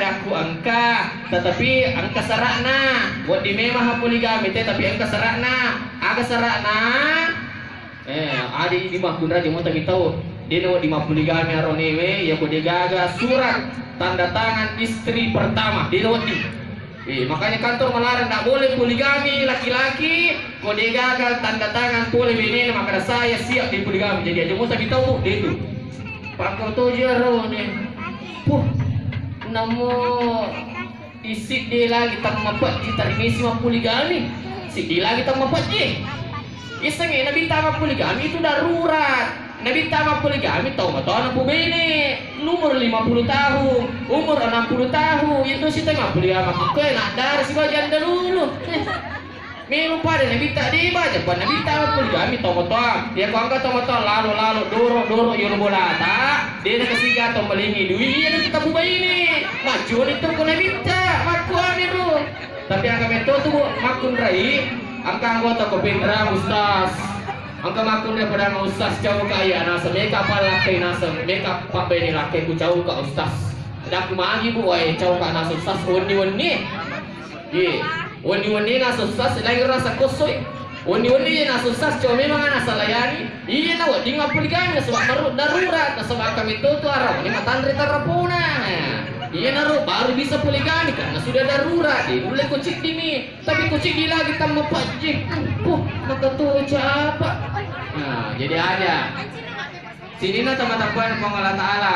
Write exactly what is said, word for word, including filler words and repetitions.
Aku engka, tetapi engka sara'na. Wedding memang ha poligami te, tapi engka sara'na. Aga sara'na? Eh, adi di makkunrai mo tagi tau. Dena wedding mappoligami aronewe, ya ko degaga surat tanda tangan istri pertama. Dena wedding. Eh, makanya kantor melarang ndak boleh poligami laki-laki, ko degaga tanda tangan pole benena, makana saya siap di poligami. Jadi aja mo tagi tau, Bu, dena. Pakko toji arone. Puh, namo isiddi lagi tammapejji tarimisi mappoligami. Siddi lagi tammapejji. Isengnge nabitta mappoligami itu darurat. Nabitta mappoligami tau matoa napubene. Umur lima puluh tahun, umur enam puluh tahun, itu sita mappoligami. Aku enak dari si bagian dulu. Melo pada nabitta de baja, pa nabitta mappoligami tomatoa. Iya ko engka tomatoa lalo-lalo, doro-doro, yolo bolata, de nakasiga to malingi dui, iya na tetapu baine. Macuni tu ko nabitta, makkuani ro. Tapi engka metto tu, Bu, makkunrai, engka anggota ko Pindra, Ustaz. Engka makkunrai pada ustaz, cau ka iya nasa meka pa lakkai nasa, meka pa bene lakkai ku cau ka ustaz. Dak magi, Bu, wae cau ka nasa ustaz, wenni-wenni. Iye, wenni-wenni nasa ustaz, laing rasa kosoi. Wenni-wenni iye nasa ustaz, cuma memang ana salayani. Iye na wedding mappoligami, nasaba daru-, darurat, nasaba kami tu tu arau ni matanre tarapuna. Iye naru baru bisa poligami karena sudah darurat. Di mulai ko ciddimi, tapi ko ciddi lagi tamma pajji. Puh, maka tu capa. Nah, jadi aja. Sini na teman-teman Puang Allah Ta'ala.